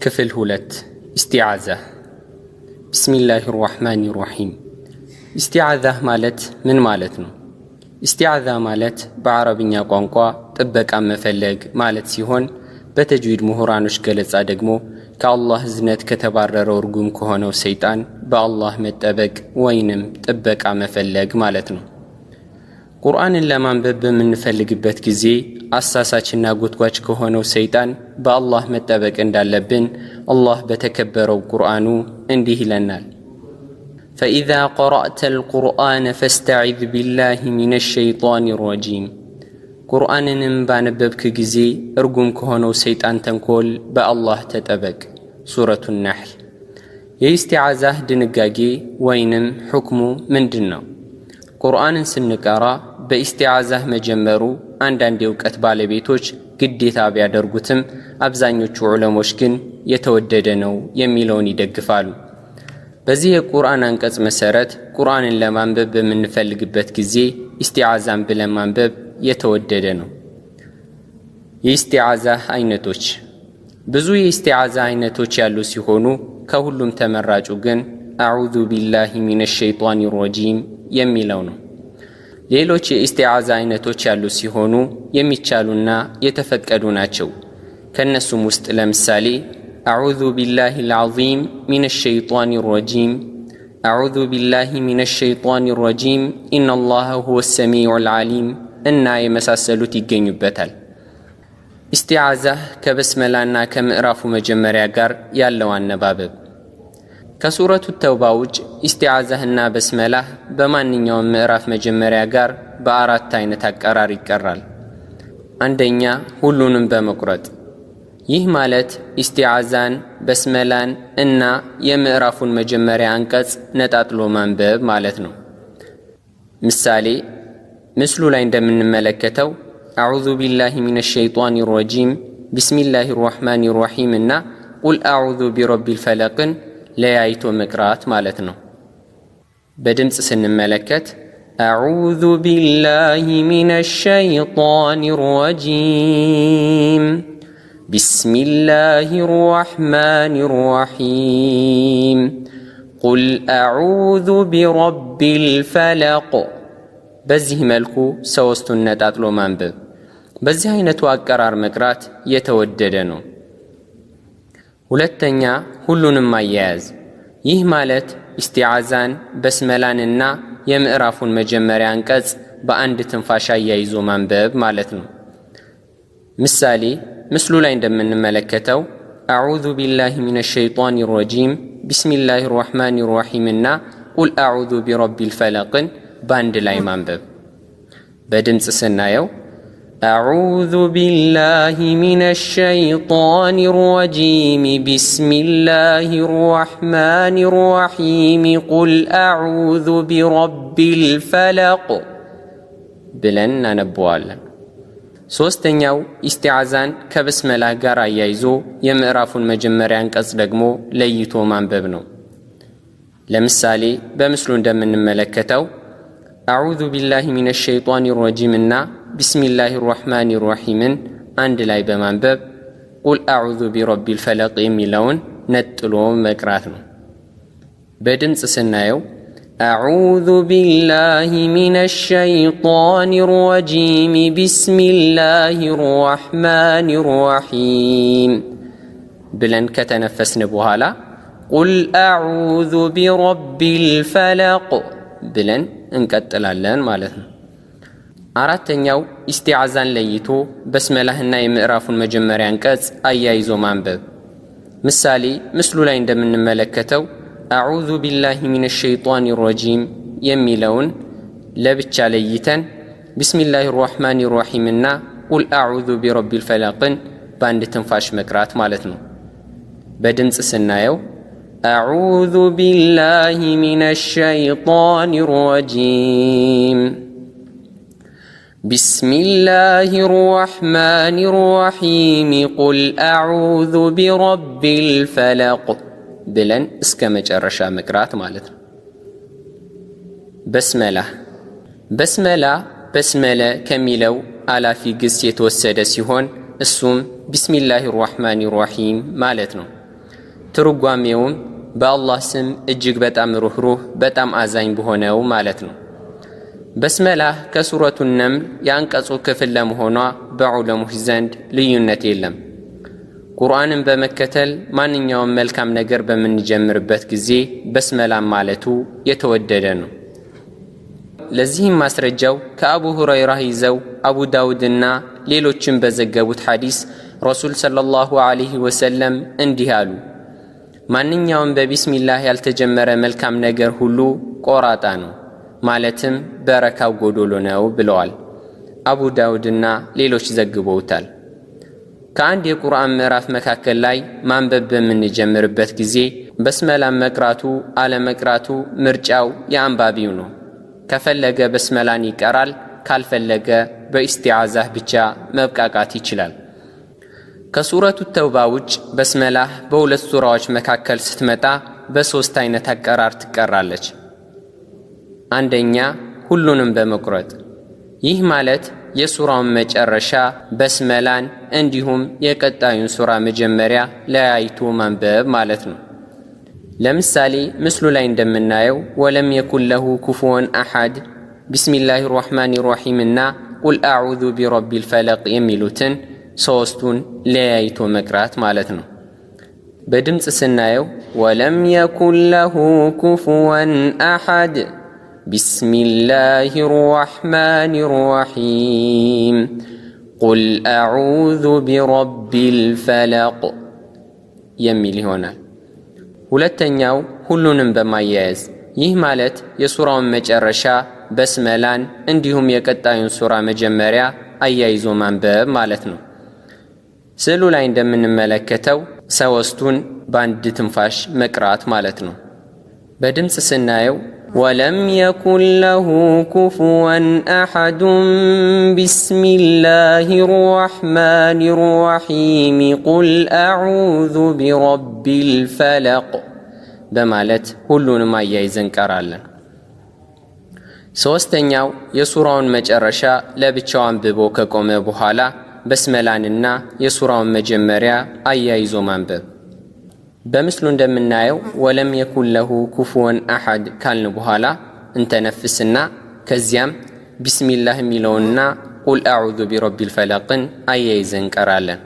ክፍል 2፣ ኢስቲዓዛ። بسم الله الرحمن الرحيم። ኢስቲዓዛ ማለት ምን ማለት ነው? ኢስቲዓዛ ማለት በዓረብኛ ቋንቋ ጥበቃ መፈለግ ማለት ሲሆን በተጅዊድ ምሁራኖች ገለጻ ደግሞ ከአላህ እዝነት ከተባረረው እርጉም ከሆነው ሰይጣን በአላህ መጠበቅ ወይንም ጥበቃ መፈለግ ማለት ነው። ቁርአንን ለማንበብ በምንፈልግበት ጊዜ አሳሳችና ጎትጓች ከሆነው ሰይጣን በአላህ መጠበቅ እንዳለብን አላህ በተከበረው ቁርአኑ እንዲህ ይለናል። فإذا قرأت القرآن فاستعذ بالله من الشيطان الرجيم። ቁርአንንም ባነበብክ ጊዜ እርጉም ከሆነው ሰይጣን ተንኮል በአላህ ተጠበቅ። ሱረቱ ነሕል። የኢስቲዓዛህ ድንጋጌ ወይንም ሑክሙ ምንድን ነው? ቁርአንን ስንቀራ በኢስቲዓዛህ መጀመሩ አንዳንድ የእውቀት ባለቤቶች ግዴታ ቢያደርጉትም አብዛኞቹ ዑለሞች ግን የተወደደ ነው የሚለውን ይደግፋሉ። በዚህ የቁርአን አንቀጽ መሰረት ቁርአንን ለማንበብ በምንፈልግበት ጊዜ ኢስቲዓዛን ብለን ማንበብ የተወደደ ነው። የኢስቲዓዛህ አይነቶች። ብዙ የኢስቲዓዛ አይነቶች ያሉ ሲሆኑ ከሁሉም ተመራጩ ግን أعوذ بالله من الشيطان الرجيم የሚለው ነው። ሌሎች የኢስቲዓዛ አይነቶች ያሉ ሲሆኑ የሚቻሉና የተፈቀዱ ናቸው። ከእነሱም ውስጥ ለምሳሌ أعوذ بالله العظيم من الشيطان الرجيم፣ أعوذ بالله من الشيطان الرجيم، إن الله هو السميع العليم እና የመሳሰሉት ይገኙበታል። ኢስቲዓዛህ ከበስመላና ከምዕራፉ መጀመሪያ ጋር ያለው አነባበብ። ከሱረቱ ተውባ ውጭ ኢስቲዓዛህና በስመላህ በማንኛውም ምዕራፍ መጀመሪያ ጋር በአራት አይነት አቀራር ይቀራል። አንደኛ፣ ሁሉንም በመቁረጥ። ይህ ማለት ኢስቲዓዛን፣ በስመላን እና የምዕራፉን መጀመሪያ አንቀጽ ነጣጥሎ ማንበብ ማለት ነው። ምሳሌ፣ ምስሉ ላይ እንደምንመለከተው أعوذ بالله من الشيطان الرجيم، بسم الله الرحمن الرحيم እና قل أعوذ برب الفلق ን ለያይቶ መቅራት ማለት ነው። በድምፅ ስንመለከት أعوذ بالله من الشيطان الرجيم، بسم الله الرحمن الرحيم، قل أعوذ برب الفلق። በዚህ መልኩ ሶስቱን ነጣጥሎ ማንበብ፣ በዚህ አይነቱ አቀራር መቅራት የተወደደ ነው። ሁለተኛ፣ ሁሉንም ማያያዝ። ይህ ማለት ኢስቲዓዛን፣ በስመላንና የምዕራፉን መጀመሪያ አንቀጽ በአንድ ትንፋሽ አያይዞ ማንበብ ማለት ነው። ምሳሌ፣ ምስሉ ላይ እንደምንመለከተው أعوذ بالله من الشيطان الرجيم، بسم الله الرحمن الرحيم እና قل أعوذ برب الفلق ን በአንድ ላይ ማንበብ። በድምፅ ስናየው أعوذ بالله من الشيطان الرجيم، بسم الله الرحمن الرحيم، قل أعوذ برب الفلق ብለን እናነበዋለን። ሦስተኛው ኢስቲዓዛን ከበስመላህ ጋር አያይዞ የምዕራፉን መጀመሪያ አንቀጽ ደግሞ ለይቶ ማንበብ ነው። ለምሳሌ በምስሉ እንደምንመለከተው أعوذ بالله من الشيطان الرجيم እና بسم الله الرحمن الرحيم ን አንድ ላይ በማንበብ قل أعوذ برب الفلق የሚለውን ነጥሎ መቅራት ነው። በድምፅ ስናየው أعوذ بالله من الشيطان الرجيم، بسم الله الرحمن الرحيم ብለን ከተነፈስን በኋላ قل أعوذ برب الفلق ብለን እንቀጥላለን ማለት ነው። አራተኛው ኢስቲዓዛን ለይቶ በስመላህና የምዕራፉን መጀመሪያ አንቀጽ አያይዞ ማንበብ። ምሳሌ፣ ምስሉ ላይ እንደምንመለከተው أعوذ بالله من الشيطان الرجيم የሚለውን ለብቻ ለይተን بسم الله الرحمن الرحيم እና قل أعوذ برب الفلق ን በአንድ ትንፋሽ መቅራት ማለት ነው። በድምፅ ስናየው أعوذ بالله من الشيطان الرجيم، بسم الله الرحمن الرحيم، قل أعوذ برب الفلق ብለን እስከ መጨረሻ መቅራት ማለት ነው። በስመላ። በስመላ بسمل ከሚለው አላፊ ግስ የተወሰደ ሲሆን እሱም بسم الله الرحمن الرحيم ማለት ነው። ትርጓሜውም በአላህ ስም እጅግ በጣም ሩህሩህ በጣም አዛኝ በሆነው ማለት ነው። በስመላህ ከሱረቱ ነምል የአንቀጹ ክፍል ለመሆኗ በዑለሞች ዘንድ ልዩነት የለም። ቁርአንን በመከተል ማንኛውም መልካም ነገር በምንጀምርበት ጊዜ በስመላም ማለቱ የተወደደ ነው። ለዚህም ማስረጃው ከአቡ ሁረይራ ይዘው አቡ ዳውድና ሌሎችም በዘገቡት ሐዲስ ረሱል ሰለላሁ ዐለይሂ ወሰለም እንዲህ አሉ፣ ማንኛውም በቢስሚላህ ያልተጀመረ መልካም ነገር ሁሉ ቆራጣ ነው፣ ማለትም በረካው ጎዶሎ ነው ብለዋል። አቡ ዳውድና ሌሎች ዘግበውታል። ከአንድ የቁርአን ምዕራፍ መካከል ላይ ማንበብ በምንጀምርበት ጊዜ በስመላን መቅራቱ አለመቅራቱ ምርጫው የአንባቢው ነው። ከፈለገ በስመላን ይቀራል፣ ካልፈለገ በኢስቲዓዛህ ብቻ መብቃቃት ይችላል። ከሱረቱ ተውባ ውጭ በስመላህ በሁለት ሱራዎች መካከል ስትመጣ በሦስት አይነት አቀራር ትቀራለች። አንደኛ፣ ሁሉንም በመቁረጥ። ይህ ማለት የሱራውን መጨረሻ በስመላን እንዲሁም የቀጣዩን ሱራ መጀመሪያ ለያይቶ ማንበብ ማለት ነው። ለምሳሌ ምስሉ ላይ እንደምናየው ወለም የኩን ለሁ ኩፉወን አሐድ፣ ቢስሚላሂ ራሕማን ራሒም እና ቁል አዑዙ ቢረቢል ፈለቅ የሚሉትን ሶስቱን ለያይቶ መቅራት ማለት ነው። በድምፅ ስናየው ወለም የኩን ለሁ ኩፉወን አሐድ፣ ቢስሚላሂ ራሕማን ራሒም፣ ቁል አዑዙ ቢረቢል ፈለቅ የሚል ይሆናል። ሁለተኛው ሁሉንም በማያያዝ። ይህ ማለት የሱራውን መጨረሻ በስመላን እንዲሁም የቀጣዩን ሱራ መጀመሪያ አያይዞ ማንበብ ማለት ነው። ስዕሉ ላይ እንደምንመለከተው ሰወስቱን በአንድ ትንፋሽ መቅራት ማለት ነው። በድምፅ ስናየው ወለም የኩን ለሁ ኩፉወን አሐዱን፣ ቢስሚላሂ ራሕማን ራሒም፣ ቁል አዑዙ ቢረቢል ፈለቅ በማለት ሁሉንም አያይዘን እንቀራለን። ሶስተኛው የሱራውን መጨረሻ ለብቻው አንብቦ ከቆመ በኋላ በስመላንና የሱራውን መጀመሪያ አያይዞ ማንበብ። በምስሉ እንደምናየው ወለም የኩን ለሁ ኩፉወን አሐድ ካልን በኋላ እንተነፍስና ከዚያም ቢስሚላህ የሚለውንና ቁል አዑዙ ቢረቢል ፈለቅን አያይዘን እንቀራለን።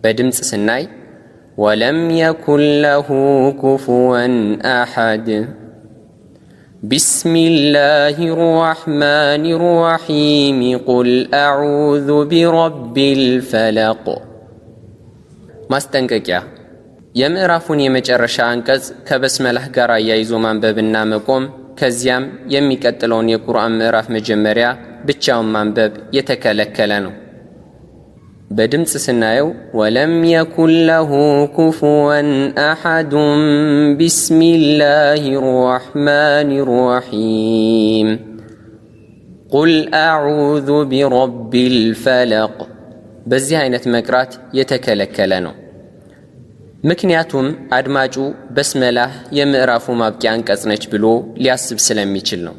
በድምፅ ስናይ ወለም የኩን ለሁ ኩፉወን አሐድ፣ ቢስሚላሂ ራሕማን ራሒም፣ ቁል አዑዙ ቢረቢል ፈለቅ። ማስጠንቀቂያ፣ የምዕራፉን የመጨረሻ አንቀጽ ከበስመላህ ጋር አያይዞ ማንበብና መቆም ከዚያም የሚቀጥለውን የቁርአን ምዕራፍ መጀመሪያ ብቻውን ማንበብ የተከለከለ ነው። በድምፅ ስናየው ወለም የኩን ለሁ ኩፉወን አሐዱን፣ ቢስሚላሂ ራሕማን ራሒም፣ ቁል አዑዙ ቢረቢል ፈለቅ በዚህ አይነት መቅራት የተከለከለ ነው። ምክንያቱም አድማጩ በስመላህ የምዕራፉ ማብቂያ አንቀጽ ነች ብሎ ሊያስብ ስለሚችል ነው።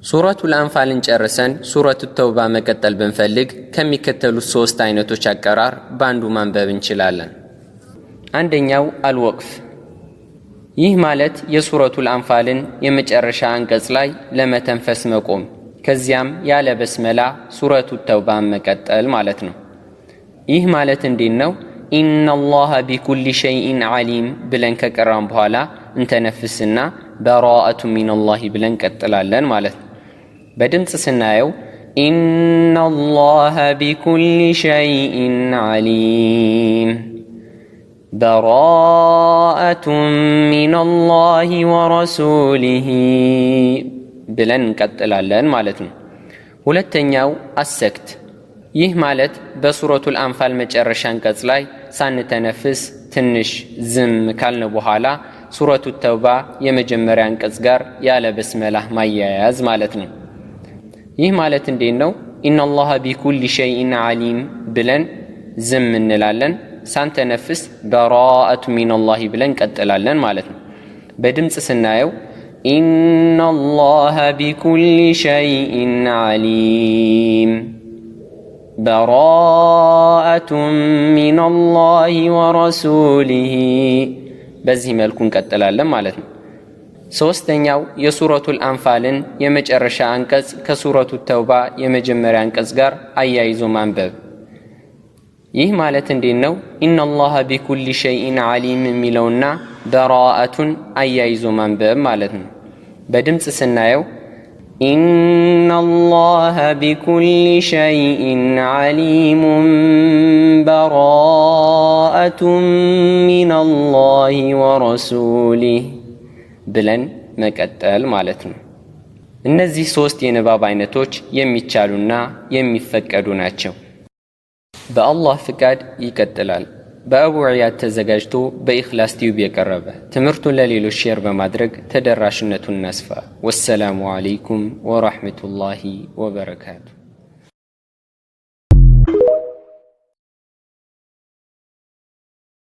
ሱረቱል አንፋልን ጨርሰን ሱረቱ ተውባ መቀጠል ብንፈልግ ከሚከተሉት ሶስት አይነቶች አቀራር በአንዱ ማንበብ እንችላለን። አንደኛው አልወቅፍ። ይህ ማለት የሱረቱል አንፋልን የመጨረሻ አንቀጽ ላይ ለመተንፈስ መቆም፣ ከዚያም ያለ በስመላ ሱረቱ ተውባን መቀጠል ማለት ነው። ይህ ማለት እንዴት ነው? ኢነላሃ ቢኩሊ ሸይኢን ዓሊም ብለን ከቀራን በኋላ እንተነፍስና በራአቱ ሚነላሂ ብለን እንቀጥላለን ማለት ነው። በድምፅ ስናየው ኢነላሃ ቢኩሊ ሸይኢን ዓሊም፣ በራአቱን ሚነላሂ ወረሱሊሂ ብለን እንቀጥላለን ማለት ነው። ሁለተኛው አሰክት። ይህ ማለት በሱረቱል አንፋል መጨረሻ አንቀጽ ላይ ሳንተነፍስ ትንሽ ዝም ካልን በኋላ ሱረቱ ተውባ የመጀመሪያ አንቀጽ ጋር ያለ በስመላህ ማያያዝ ማለት ነው። ይህ ማለት እንዴት ነው? ኢነላሃ ቢኩሊ ሸይኢን ዓሊም ብለን ዝም እንላለን። ሳንተነፍስ በራአቱ ሚነላሂ ብለን እንቀጥላለን ማለት ነው። በድምፅ ስናየው ኢነላሃ ቢኩሊ ሸይኢን ዓሊም፣ براءة من الله ورسوله በዚህ መልኩ እንቀጥላለን ማለት ነው። ሶስተኛው የሱረቱል አንፋልን የመጨረሻ አንቀጽ ከሱረቱ ተውባ የመጀመሪያ አንቀጽ ጋር አያይዞ ማንበብ። ይህ ማለት እንዴት ነው? إن الله بكل شيء عليم የሚለውና براءة ን አያይዞ ማንበብ ማለት ነው። በድምፅ ስናየው إن الله بكل شيء عليم براءة من الله ورسوله ብለን መቀጠል ማለት ነው። እነዚህ ሶስት የንባብ አይነቶች የሚቻሉና የሚፈቀዱ ናቸው። በአላህ ፍቃድ ይቀጥላል። በአቡ ዒያድ ተዘጋጅቶ በኢኽላስ ቲዩብ የቀረበ። ትምህርቱን ለሌሎች share በማድረግ ተደራሽነቱን እናስፋ። والسلام عليكم ورحمة الله وبركاته።